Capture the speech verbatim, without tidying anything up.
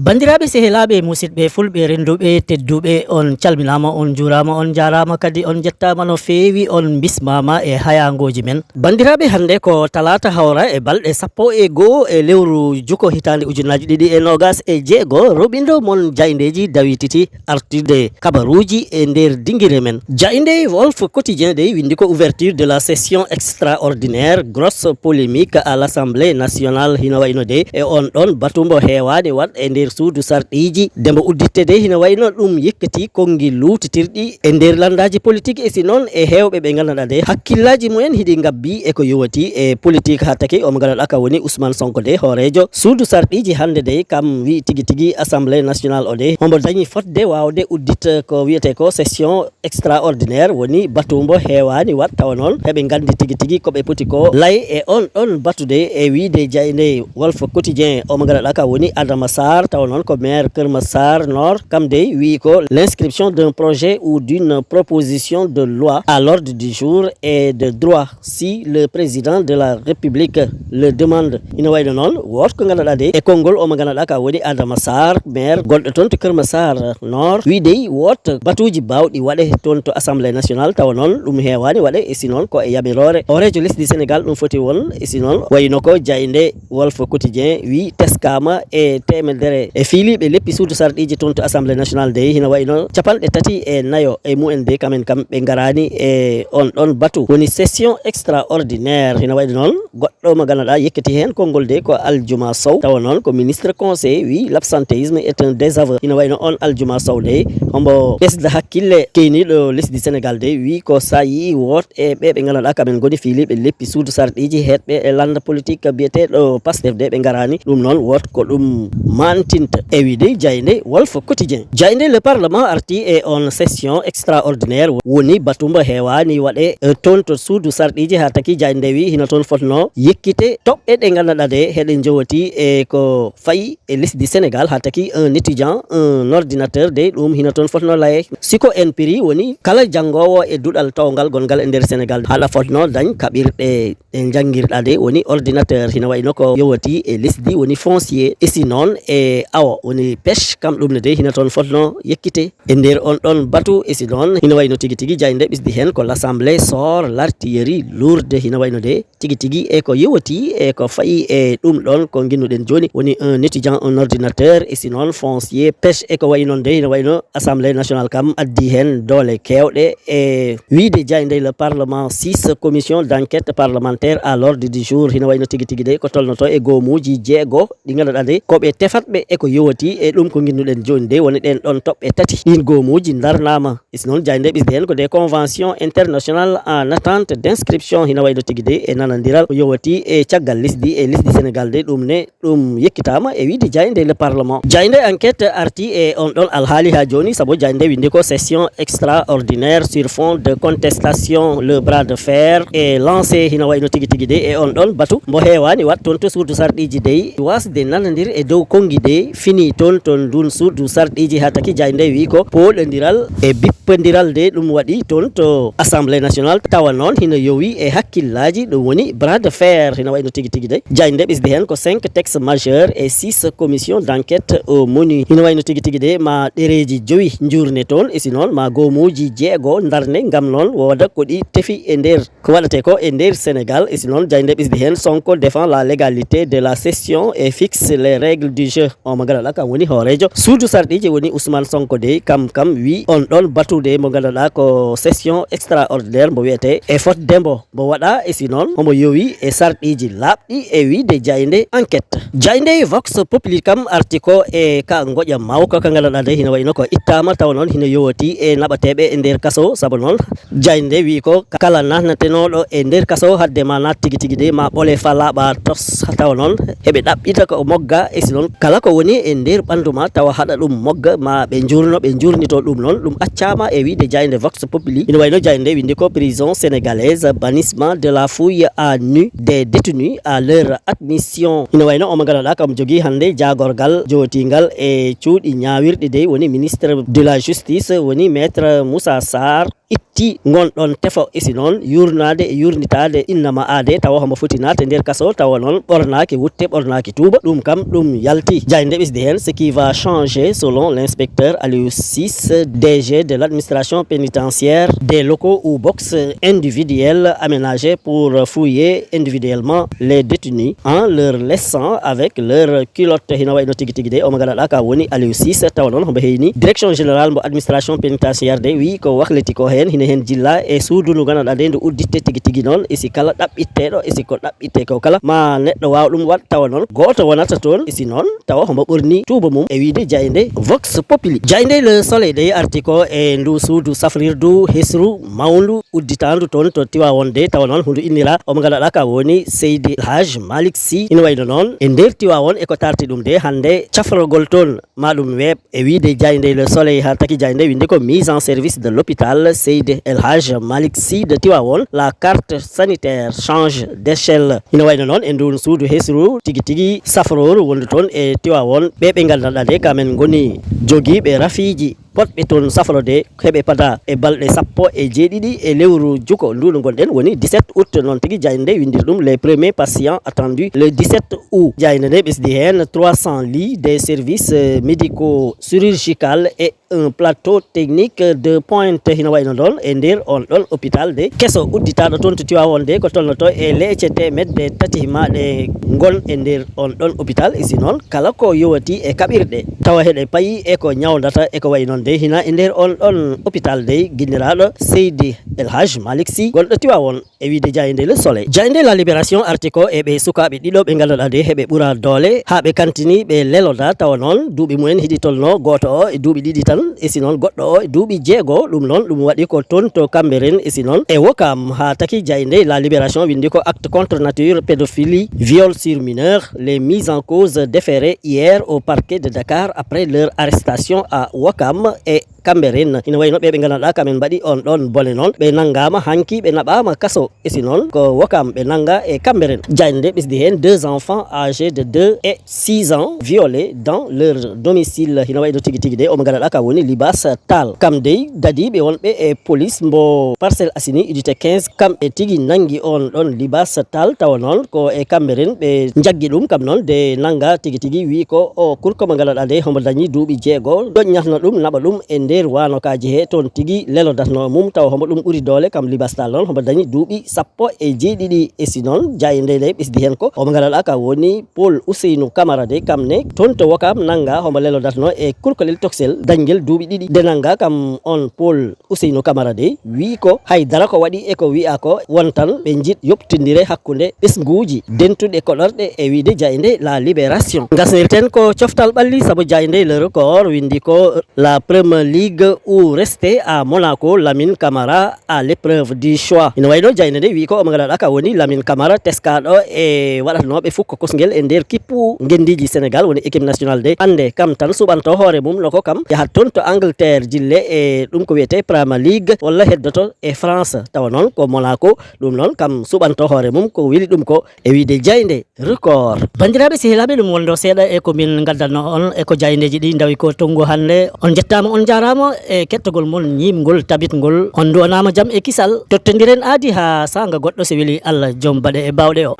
Banndiraaɓe, sehilaaɓe, musidɓe fulɓe, rennduɓe, tedduɓe, on calminaama, on njuuraama, on njaaraama kadi, on njettaama no feewi, on mbismaama e hayaangooji men. Banndiraaɓe, hannde ko talaata hawra e balɗe sappo e goo e lewru juko hitaande ujunaaji ɗiɗi e noogas e jeego, roɓindo mon jaayndeeji dawititi artude kabaruuji e nder dingire men. Jaaynde Walf Quotidien dey winndi ko ouverture de la session extraordinaire, grosse polémique à l'Assemblée nationale, hino wayno de e on ɗon batu mbo heewaani waɗ e nder suudu sarɗiiji. Dembo udditte de hino wayno ɗum yekkati konngi luutitirɗi e nder lanndaaji politik, e si noon e heewɓe ɓe nganndanɗaa de hakkillaaji mumen hiɗi ngabbi e ko yowati e politik, haa taki omo nganndanɗaa ka woni Ousmane Sonko de hooreejo suudu sarɗiiji hannde de kam wi tigi tigi Assemblée nationale o de hombo dañi fotde waawde uddit ko wiyetee ko session extraordinaire, woni batu mbo heewaani waɗ, tawa noon heɓe nganndi tigi tigi ko ɓe poti ko lay e on ɗon batu de. E wiide jaaynde Walf Quotidien, omo nganndanɗaa ka woni Adama Sarr, tawa noon ko maire Kër Massar Nord, kam dey wii ko l'inscription d'un projet ou d'une proposition de loi à l'ordre du jour est de droit si le président de la République le demande. Ina wayno noon, woto ko nganndanɗaa de e konngol omo nganndanɗaa ka woni Adama Sarr, maire gonɗo toon to Kër Massar Nord, wii dey woto batuuji baawɗi waɗe toon to Assemblée nationale, tawa noon ɗum heewaani waɗe, e si noon ko e yamiroore hooreejo lesdi Sénégal ɗum foti won, e si noon wayno ko jaaynde Walf Quotidien wii teskaama e teemedere e fiiliiɓe leppi suudu sarɗiiji toon to Assemblée nationale dey, hina wayno capanɗe tati e nayo e mumen dey kamen kam ɓe ngaraani e on ɗon batu, woni session extraordinaire. Hina wayde noon goɗɗo mo nganndanɗaa yekkiti heen konngol de ko Aljuma Sow, tawa noon ko ministre conseil, wii l'absentéisme est un désaveu. Hina wayno on Aljuma Sow de hombo ɓesda hakkille keyniiɗo lesdi Sénégal de, wii ko so a yii woto e ɓe ɓe nganndanɗaa kamen ngoni fiiliiɓe leppi suudu sarɗiiji heetɓe e lannda politik biyeteeɗo Pastef de ɓe ngaraani, ɗum noon woto ko ɗum mantinta. E wiide jaaynde Walf Quotidien, jaaynde Le Parlement arti e on session extraordinaire, woni batu mbo heewaani waɗe e toon to suudu sarɗiiji, haa taki jaaynde wii hino toon fotnoo yekkite toɓɓe ɗe nganndanɗaa de heɗe njowati e ko fayi e lesdi Sénégal, haa taki un étudiant, un ordinateur de ɗum hino toon fotnoo laye. Si ko en piri woni kala janngoowo e duɗal towngal gonngal e nder Sénégal haɗa fotnoo dañ kaɓirɗe ɗe njanngirɗaa de woni ordinateur, hino wayno ko yowati e lesdi woni foncier, e si noon e awo woni pêche, kam ɗum ne de hino toon fotnoo yekkite e nder on ɗon batu, e si noon hino wayno tigi tigi jaaynde ɓisdi heen ko l'Assemblée sort l'artillerie lourde, hino wayno de tigi tigi e ko yowati e ko fayi e ɗum ɗon ko nginnuɗen jooni woni un étudiant, un ordinateur, e si noon foncier, pêche e ko wayi noon de, hino wayno Assemblée nationale kam addi heen doole keewɗe e wiide jaaynde Le Parlement six commission d'enquête parlementaire à l'ordre du jour, hino wayno tigi tigi de ko tolnoto e goomuuji jeego ɗi nganndanɗaa de ko ɓe tefatɓe e ko yowati e ɗum ko nginnuɗen jooni de woni ɗen ɗon toɓɓe tati ɗin goomuuji ndarnaama. E si noon jaaynde ɓisdi heen ko des conventions internationales en attente d'inscription, hino wayno tigi de e nanondiral ko yowati e caggal lesdi e lesdi Sénégal de ɗum ne ɗum yekkitaama e wiide jaaynde Le Parlement. Jaaynde Enquête arti e on ɗon alhaali haa jooni, sabu jaaynde winndi ko session extraordinaire sur fond de contestation, le bras de fer est lancé, hino wayno tigi tigi de e on ɗon batu mbo heewaani waɗ toon to suudu sarɗiiji dey, waasde nanondir e dow konngi de fini toon to ndun suudu sarɗiiji, haa taki jaaynde wii ko pooɗondiral e bippondiral de ɗum waɗi toon to Assemblée nationale, tawa noon hino yowi e hakkillaaji ɗum woni bras de fer, hino wayno tigi tigi de. Jaaynde ɓisdi heen ko cinq textes majeurs et six commissions d'enquête au menu, hino wayno tigi tigi de ma ɗereeji jowi njuurne toon, e si noon ma goomuuji jeego ndarne ngam noon wooda ko ɗi tefi e nder ko waɗatee ko e nder Sénégal. E si noon jaaynde ɓisdi heen, Sonko défend la légalité de la session et fixe les règles du jeu. Omo nganndanɗaa kam woni hooreejo suudu sarɗiiji woni Ousmane Sonko de kam kam wii on ɗon batu de mbo nganndanɗaa ko session extraordinaire mbo wiyetee e fotde mbo mbo waɗa, e si noon omo yowi e sarɗiiji laaɓɗi e wiide jaaynde Enquête. Jaaynde Vox Populi kam arti ko e ka ngoƴa mawka ka nganndanɗaa de hino wayno ko ittaama, tawa noon hino yowati e naɓateeɓe e nder kaso, sabu noon jaaynde wii ko kala naatnatenooɗo e nder kaso hadde ma naat tigi tigi de ma ɓole fa laaɓa tos, tawa noon heɓe ɗaɓɓita ko mogga, e si noon kala ko ni e nder ɓandu ma tawa haɗa ɗum mogga ma ɓe njurno, ɓe njurnito ɗum noon. Ɗum accaama e wiide jaaynde Vox Populi. Ina wayno jaaynde nde windi ko: Prison sénégalaise, bannissement de la fouille à nu des détenus à leur admission. Ina wayno omo ngannduɗaa kam jogii hannde jaagorgal jootingal e cuuɗi ñaawirɗi dey, woni ministre de la justice, woni maître Moussa Sarr, itti ngon ɗon tefo, isi noon yurnaade e yurnitaade innama aade tawa homo foti naatde nder kaso, tawa noon ɓornaaki wutte, ɓornaaki tuuba. Ɗum kam ɗum yalti. Jaaynde ɓesdi heen: ce qui va changer selon l'inspecteur Aliou Ciss, D G de l'administration pénitentiaire, des locaux ou box individuels aménagés pour fouiller individuellement les détenus en leur laissant avec leur culotte. Hino wayno tigi tigi de, omo ngannduɗaa ka woni Aliou Ciss, tawa noon homo heyni direction générale mbo administration pénitentiaire de, wi ko wakliti ko heen, hino heen jilla e suudu ndu ngannduɗaa de ndu udditte tigi tigi noon, e si kala ɗaɓɓitteeɗo, e si ko ɗaɓɓitte ko kala, ma neɗɗo waaw ɗum waɗ, tawa noon gooto wonata toon, e si noon tawa homo ɓorni tuuba mum, e wiide jaaynde Vox Populi. Jaaynde Le Soleil de arti ko e ndu suudu safrirdu hesru mawndu udditaandu toon to Tiwaawoon de, tawa noon hundu innira omo ngannduɗaa ka woni Seydi El Hadj Malick Sy. Ina wayno noon e nder Tiwaawoon e ko tarti ɗum de hannde cafrogol toon, ma ɗum weeɓ, e wiide jaaynde Le Soleil, haa taki jaaynde windi ko: mise en service de l'hôpital Seydi El Hadj Malick Sy de Tivaouane, la carte sanitaire change d'échelle. Ina wayno noon e ndun suudu hesru tigi tigi safrooru wondu toon e Tivaouane, ɓe ɓe ngannduɗaa de kamen ngoni jogiiɓe rafiiji potɓe toon safrode, heɓe pada e balɗe sappo e jeeɗiɗi e lewru juko ndu ndu ngonɗen, woni dix-sept août. Noon tigi jaaynde nde winndiri ɗum: les premiers patients attendus le dix-sept août. Jaaynde nde ɓesdi heen trois cents lits des services, euh, médico-chirurgical et un plateau technique de pointe. Hino wayno ɗon e nder on ɗon hôpital de keso udditaaɗo toon to Tivaouane de, ko tolnoto e leece teemedde tati maaɗe ngon e nder on ɗon hôpital. E si noon, kala ko yowati e kaɓirɗe, tawa heɗe payi e ko ñawdata e ko wayi noon de, hina e nder on ɗon hôpital de, ginniraaɗo Seydi El Hadj Malick Sy, gonɗo Tivaouane, e wiide jaaynde Le Soleil. Jaaynde La Libération arti ko e ɓe sukaaɓe ɗiɗo ɓe ngannduɗaa de heɓe ɓura doole, haa ɓe kantini ɓe leloda, tawa noon duuɓi mumen hiɗi tolno, gooto o e duuɓi ɗiɗi tan, e si noon goɗɗo o e duuɓi jeego. Ɗum noon ɗum waɗi ko toon to Cambérène, e si noon e Ouakam, haa taki jaaynde La Libération winndi ko: acte contre nature, pédophilie, viol sur mineur, les mises en cause déférées hier au parquet de Dakar après leur arrestation à Ouakam et Cambérène. Ina wayno ɓe ɓe ngannduɗaa kamen mbaɗi on ɗon bone noon, ɓe nanngaama hanki, ɓe naɓaama kaso. E si noon ko Ouakam ɓe nannga e Cambérène. Jaaynde nde ɓesdi heen: deux enfants âgés de deux et six ans violés dans leur domicile. Hino wayno tigi tigi de, omo ngannduɗaa ka woni Libaas Taal. Kam dey dadiiɓe wonɓe e police mbo Parcelles Assainies unité quinze, kam e tigi nanngi on ɗon Libaas Taal, tawa noon ko e Cambérène ɓe njaggi ɗum. Kam noon de nannga tigi tigi wi ko o kurko mo ngannduɗaa de homo dañi duuɓi jeego, ɗoññatno ɗum, naɓa ɗum e nder waanokaaji he, toon tigi lelodatno mum, tawa homo ɗum ɓuri doole. Kam Libaas Taal noon homo dañi duuɓi sappo e jeeɗiɗi. E si noon jaaynde nde ɓesdi heen ko omo ngannduɗaa ka woni Paul Ousseynou Camara de, kam ne toon to Ouakam nannga homo lelodatno e kurkolel toksel dañgel duuɓi ɗiɗi. De nannga kam on Paul Ousseynou Camara de wi ko hay dara ko waɗi e ko wiya ko won tan ɓe njiɗ yoɓtindire hakkunde ɓesnguuji dentuɗe koɗorɗe, e wiide jaaynde La Libération. Ngasnirten ko coftal ɓalli, sabu jaaynde Le Record winndi ko: la Premier League ou rester à Monaco, Lamine Camara à l'épreuve du choix. Ina wayno jaaynde nde wi ko omo ngannduɗaa ka woni Lamine Camara, teskaaɗo e waɗatnooɓe fukko kosngel e nder kippu ngenndiiji Sénégal, woni équipe nationale de. Annde kam tan suɓanto hoore mum no ko kam yahat toon to Angleterre jille e ɗum ko wiyetee Premier League, walla heddoto e France, tawa noon ko Monaco. Ɗum noon kam suɓanto hoore mum ko weli ɗum ko, e wiide jaaynde Record. Banndiraaɓe sehilaaɓe, ɗum wonɗo seeɗa e ko min ngaddanno on e ko jaayndeeji ɗi ndawi ko tonngu hannde. On njettaama, on njaaraama e kettagol mon ñiimngol tabitngol. On nduwanaama jam e kisal. Tottondiren aadi haa saanga goɗɗo, so weli Allah, joom baɗe e baawɗe o.